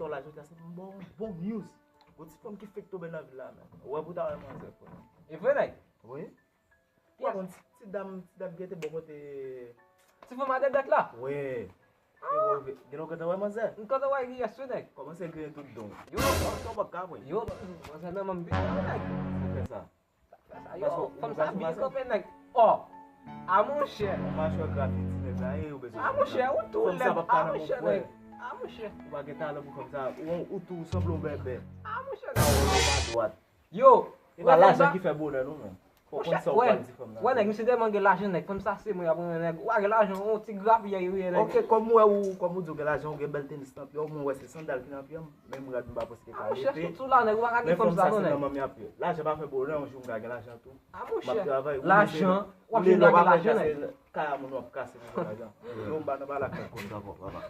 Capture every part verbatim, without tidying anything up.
La jodi a se bon, bon news. Gon ti fanm ki fèk tonbe nan vil la, men. Ou wè pou ta wè manzè, frè. E vre, nèg? Wi. Ou pa konn ti, ti dam, ti dam ki te bò kote Ti fanm a dèdèt la? Wi. Gen lè w gentan wè manzè? M kontan wè, yes wi, nèg. Kòmanse griyen tout don. Yo, kòmanse w pa ka, wi. Yo, manzè nan manm bit, nèg. Sa fè sa. Sa, yo, fanm sa byen kanpe, nèg. Oh! A monchè. Machwè grafiti nèg la, e ou bezwen. A monchè, ou tou lèd. A monchè, nèg. A monchè. Ou pa gen talan pou fanm sa. Ou, ou tou sanble yon bèbè. A monchè, nèg. Ou pa dwat. Yo, e pa lajan ki fè bonè nou, men. Fò konn sa ou pral di fanm nan. Wè, nèg, misye tèlman gen lajan, nèg. Fanm sa se mwen ap renmen, nèg. Ou pa gen lajan, yon ti grapyè ou ye, nèg. Ok, kòm ou wè ou, kòm ou di ou gen lajan, ou gen bèl tenis nan pye w, mwen wè se sandal ki nan pye m. Menm rad m pa panse ke ka rete. Chèche tout la, nèg, ou pa ka gen fanm sa non, nèg. Lajan pa fè bonè, yon jou m ka gen lajan tou. M ap travay, ou lajan, w ap vin lage lajan, nèg. Kay a moun w ap kase pou lajan. Yo, m pa nan pale ak nèg konsa ankò, papa.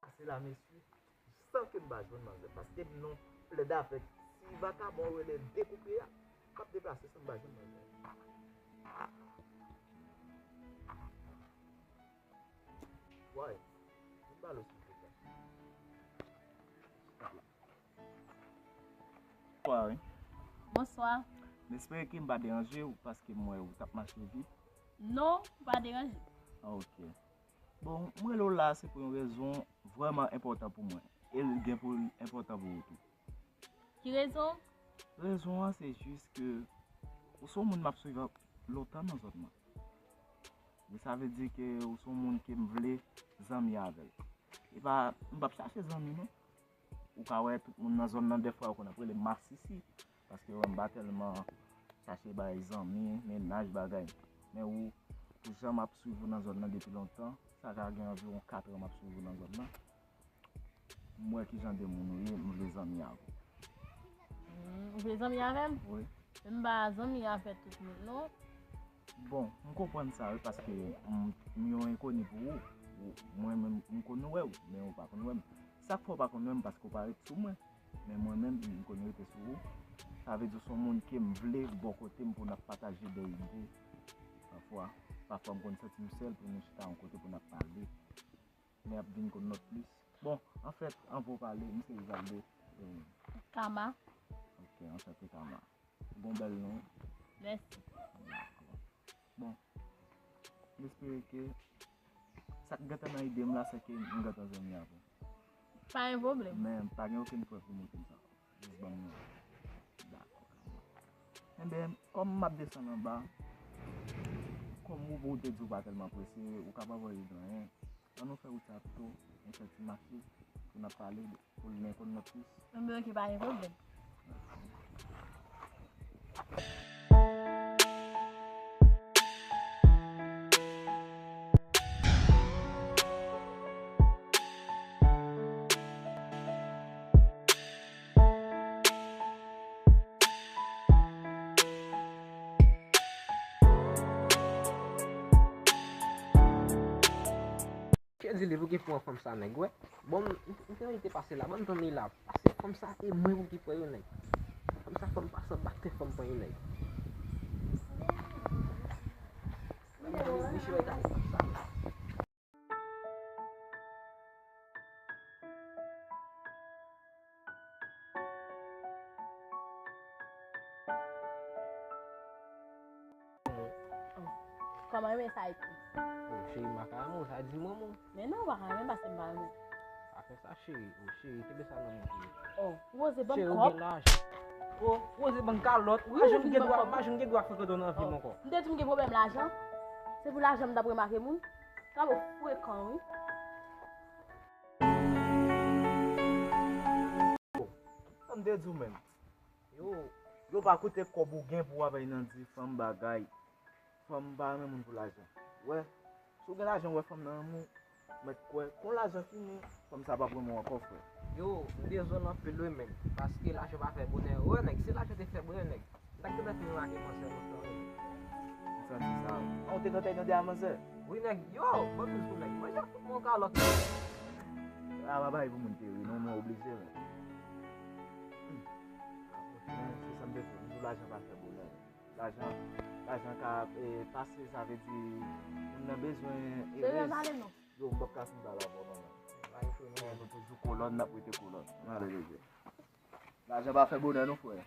Pase la, mesye, san ke m pa jwenn manzè, paske m non plèd avèk ti vakabon rele Dekoupye a, m ap deplase san m pa jwenn manzè. Woy, vin pale w silvouplè. Bonswa, wi. Bonswa. M espere ke m pa deranje w, paske m wè ou t ap mache vit. Non, ou pa deranje. Ah, ok. Bon, m rele w la, se pou yon rezon vrèman enpòtan pou mwen. E l gen pou l enpòtan pou ou tou. Ki rezon? Rezon an, se jis ke ou se yon moun m ap swiv lontan nan zòn nan. E sa vle di ke ou se yon moun ke m vle zanmi avè l. E pa, m p ap chache zanmi, non. Ou ka wè tout moun nan zòn nan, dèfwa yo konn ap rele m masisi, paske yo wè m pa tèlman chache bay zanmi, mennaj, bagay. Men ou, pou jan m ap swiv ou nan zòn nan depi lontan, sa ka gen anviwon katran m ap swiv ou nan zòn nan. M wè ki jan de moun ou ye, m vle zanmi avè w. Hmm, ou vle zanmi avè m? Wi. Men m pa zanmi avè tout moun, non. Bon, m konprann sa, wi, paske m, m yon enkoni pou ou. Ou, mwen menm, m konn wè w, men ou pa konn wè m. Sa k fè w pa konn wè m, paske w pa ret sou mwen. Men mwen menm, m konn rete sou ou. Sa vle di w se yon moun ke m vle bò kote m pou n ap pataje de ide. Pafwa, pafwa m konn santi m sèl pou nou chita yon kote pou n ap pale. Men ap vin konn lòt plis. Bon, anfèt, anvan w pale, m se Rivaldo. Eh, Kama. Ok, anchante Kama. Bon, bèl non. Mèsi. Dakò. Bon, m espere ke sa k gentan nan ide m la, se ke m gentan zanmi avè w. Pa gen pwoblèm. Men pa gen okenn prèv pou montre m sa. Jis ban m yon. Dakò. Enben, kòm m ap desann anba, kòm ou, ou te di w pa tèlman prese, ou ka pa voye di anyen. Ann nou fè wout sa pito, nou fè ti mache, pou n ap pale, pou l men konn lòt plis. Enben, ok, pa gen pwoblèm. Kè di li pou ki pran fanm sa nèg, wè. Bon, m, m, m te merite pase la, ban m tann li la. Pase fanm sa e mwen pou ki pran yo nèg. Fanm sa fè m pase anba tè fanm pran yo nèg. Misye wè gade fanm sa. Kòman renmen sa ekri? Oh, cheri, m pa ka renmen w, sa di mwen, mwen. Men non, ou pa ka renmen paske m pa renmen. Sa fè sa, cheri. Oh, cheri, kenbe sa nan men, cheri. Oh, ou oze ban m kòb? Cheri, ou gen lajan. Oh, ou oze ban m kalòt. Ou pa janm gen dwa, ou pa janm gen dwa frekan nan vi m ankò. M te di w m gen pwoblèm lajan. Se pou lajan m t ap remake moun. Sa bon frekan, wi. Sa m te di w menm. Yo, yo pa koute kòb ou gen pou w ap al nan di fanm bagay. Fanm pa renmen moun pou lajan. Wè, si w gen lajan, wè fanm nan renmen w, mèt kwè, kon lajan fini, fanm sa p ap renmen w ankò, frè. Yo, m te zòn anpil wi, men, paske lajan pa fè bonè. Wè, nèg, si lajan te fè bonè, nèg, m ta gentan fin remake manzè lontan wi. M santi sa. Ò, Te kontan tande a manzè. Wi, nèg, yo, ban m jis pou nèg. Mwen, jan fout mwen kalòt. A, pa bay pou moun te ri, non, mwen oblije, men. Men, se sa m te di, m di w lajan pa fè bonè. Lajan, lajan ka, e, pase, sa vle di, moun nan bezwen. Se erez. Nan pale non. Yo, m p ap ka fin pale avè w, non, men. Frè, nou toujou kolòn, n ap rete kolòn. Malere. Lajan pa fè bonè, non, frè.